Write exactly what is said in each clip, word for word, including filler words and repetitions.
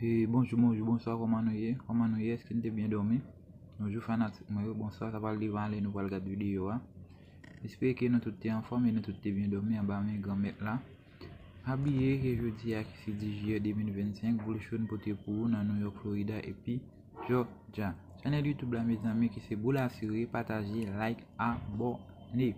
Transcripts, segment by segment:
E bonjou, bonjou, bonswa, kòman nou ye? Kòman nou ye? Èske nou te byen dòmi? Bonjou fanatik mwen yo, bonswa, sa pral devan ale nou pral gade videyo a. Espere ke nou tout te anfòm e nou tout te byen dòmi anba men Granmèt la. Pa bliye ke jodi a ki se dis jiyè de mil vennsenk, Boul Cho n pote pou ou nan New York, Florida epi Georgia. Chanèl YouTube la, mezanmi, ki se Boul Asire, pataje, like, abòne.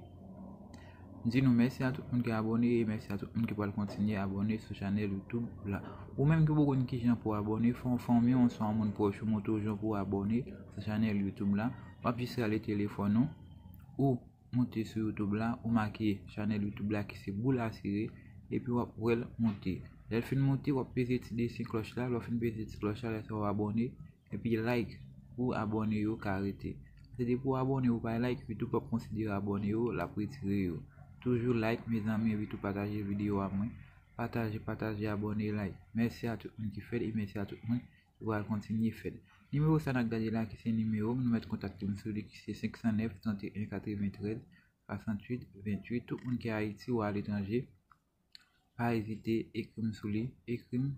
M di nou mèsi a tout moun ki abòne e mèsi a tout moun ki pral kontinye abòne sou chanèl YouTube la. Ou menm ki poko konn kijan pou abòne, fè yon fanmi w oswa yon moun pwòch ou montre w jan pou abòne sou chanèl YouTube la. W ap jis rale telefòn ou, ou monte sou YouTube la, ou make chanèl YouTube la ki se Boul Asire, epi w ap wè l monte. Lè l fin monte, w ap peze ti desen klòch la, lè w fin peze ti klòch la, lè sa w abòne, epi like pou abòne yo ka rete. Se depi w abòne ou pa like, YouTube p ap konsidere abòne yo, l ap retire yo. Toujou like, mezanmi, epi tou pataje videyo a mwen. Pataje, pataje, abòne, like. Mèsi a tout moun ki fè l e mèsi a tout moun ki pral kontinye fè l. Nimewo sa n ap gade la ki se nimewo m, nou mèt kontakte m sou li ki se senk san nèf, trant e en, katreventrèz, swasanntuit, venntuit. Tout moun ki Ayiti ou aletranje, pa ezite, ekri m sou li, ekri m,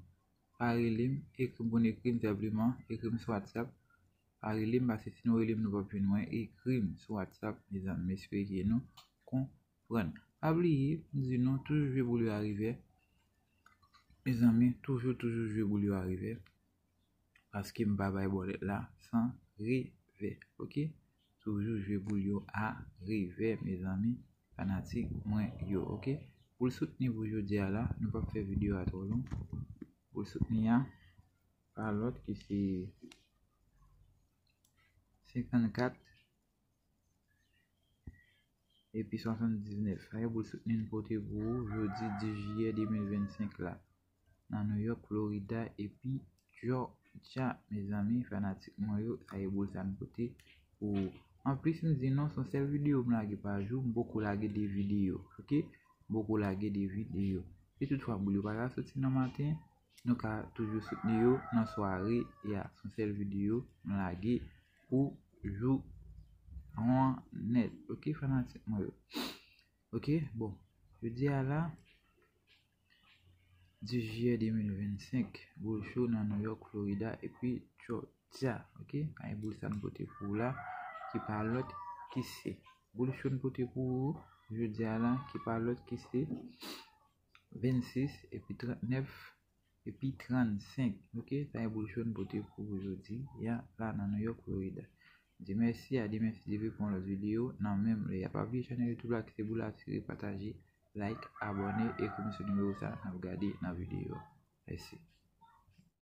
pa rele m, ekri m pou n ekri m senpleman, ekri m sou WhatsApp, pa rele m, paske si nou rele m, nou p ap jwenn mwen, ekri m sou WhatsApp, mezanmi, m espere ke nou konprann. Pa bliye, m di nou, toujou jwe boul yo a revè, mezanmi, toujou, toujou jwe boul yo a revè, paske m pa bay bòlèt la san revè, oke? Toujou jwe boul yo a revè, mezanmi, fanatik mwen yo, oke? Pou l soutni pou jodi a la, nou p ap fè videyo a twò long. Pou l soutni a, pa lòt ki se senkannkat epi swasanndiznèf. Sa e boul soutni n pote pou ou jodi dis jiyè de mil vennsenk la, nan New York, Florida epi Georgia, mezanmi, fanatik mwen yo, sa e boul sa n pote pou ou. Anplis, m di nou, se yon sèl videyo m lage pa jou, m poko lage de videyo, oke? M poko lage de videyo. Si toutfwa boul yo pa ka soti nan maten, nou ka toujou soutni yo nan sware a. Se yon sèl videyo m lage pou jou an nèt, oke, fanatik mwen yo? Oke, bon, jodi a la, dis jiyè de mil vennsenk, Boul Cho nan New York, Florida epi Georgia, oke? Ay boul sa n pote pou ou la, ki pa lòt ki se. Boul Cho n pote pou ou jodi a la, ki pa lòt ki se vennsis epi trannèf epi trannsenk, oke? Sa e Boul Cho n pote pou ou jodi a la nan New York, Florida. M di mèsi a Dye, mèsi Dye pou yon lòt videyo nan menm lè a. Pa bliye chanèl YouTube la ki se Boul Asire, pataje, like, abòne, ekri m sou nimewo sa n ap gade nan videyo. Mèsi.